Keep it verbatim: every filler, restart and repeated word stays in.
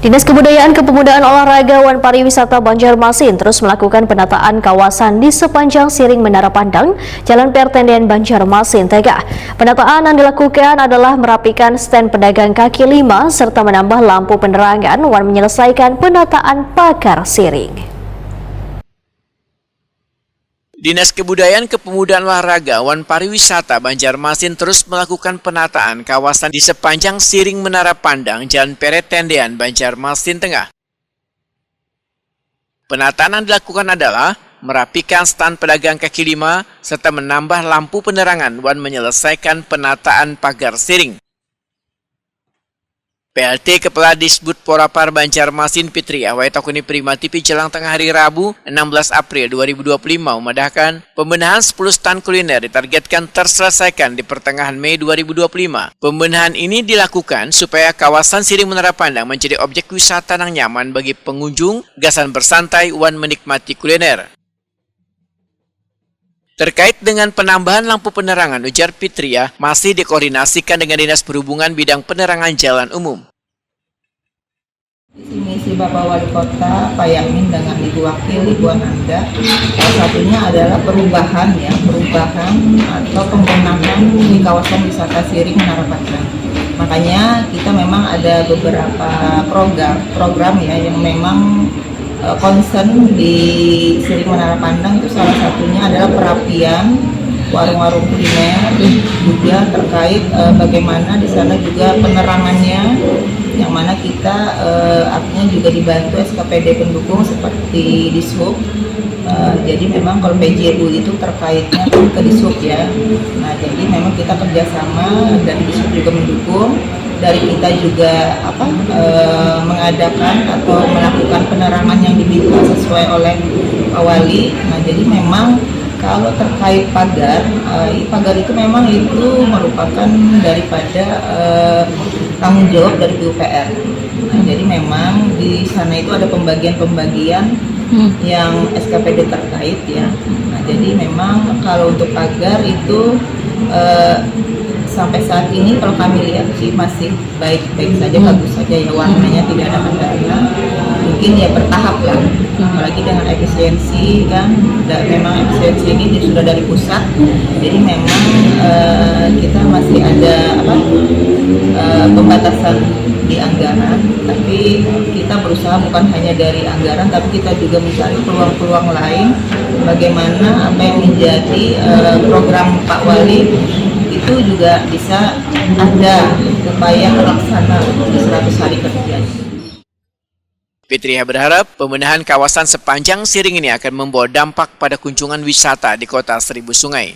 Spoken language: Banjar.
Dinas Kebudayaan, Kepemudaan, Olahraga, wan Pariwisata Banjarmasin terus melakukan penataan kawasan di sepanjang siring Menara Pandang, Jalan Pertendean, Banjarmasin Tengah. Penataan yang dilakukan adalah merapikan stand pedagang kaki lima serta menambah lampu penerangan wan menyelesaikan penataan pagar siring. Dinas Kebudayaan, Kepemudaan, Olahraga, wan Pariwisata Banjarmasin terus melakukan penataan kawasan di sepanjang siring Menara Pandang, Jalan Peretendean, Banjarmasin Tengah. Penataan yang dilakukan adalah merapikan stan pedagang kaki lima serta menambah lampu penerangan wan menyelesaikan penataan pagar siring. P L T Kepala Disbud Porapar Banjarmasin Fitri Awai Takuni Prima T V Jalang Tengah hari Rabu, enam belas April dua ribu dua puluh lima, memadahkan pembenahan sepuluh stan kuliner ditargetkan terselesaikan di pertengahan Mei dua ribu dua puluh lima. Pembenahan ini dilakukan supaya kawasan siring Menara Pandang menjadi objek wisata nang nyaman bagi pengunjung gasan bersantai wan menikmati kuliner. Terkait dengan penambahan lampu penerangan, ujar Fitria, masih dikoordinasikan dengan Dinas Perhubungan bidang penerangan jalan umum. Visi misi Bapak Wali Kota, Pak Yamin, dengan Ibu Wakil, Ibu Ananda, salah satunya adalah perubahan, ya, perubahan atau pembenahan di kawasan wisata Siring Menara Pandang. Makanya kita memang ada beberapa program, program ya yang memang eh, concern di Siring Menara Pandang itu salah satunya adalah perapian warung-warung kuliner, juga terkait eh, bagaimana di sana juga penerangannya, yang mana kita eh, artinya juga dibantu S K P D pendukung seperti Dishub. Eh, jadi memang kalau P J U itu terkaitnya kan ke Dishub, ya. Nah, jadi memang kita kerjasama dan Dishub juga mendukung. Dari kita juga apa eh, mengadakan atau melakukan penerangan yang diminta sesuai oleh Pak Wali. Nah, jadi memang kalau terkait pagar, eh, pagar itu memang itu merupakan daripada eh, tanggung jawab dari P U P R. Nah, jadi memang di sana itu ada pembagian-pembagian yang S K P D terkait, ya. Nah, jadi memang kalau untuk pagar itu eh, sampai saat ini kalau kami lihat sih masih baik-baik saja, bagus saja, ya, warnanya tidak ada kendala. Mungkin ya bertahap lah, apalagi dengan efisiensi kan, da- memang efisiensi ini di- sudah dari pusat, jadi memang eh, kita masih ada apa eh, pembatasan di anggaran, tapi kita berusaha bukan hanya dari anggaran, tapi kita juga mencari peluang-peluang lain bagaimana apa yang menjadi eh, program Pak Wali itu juga bisa ada upaya terlaksana di seratus hari kerja. Fitriah berharap pembenahan kawasan sepanjang Siring ini akan membawa dampak pada kunjungan wisata di Kota Seribu Sungai.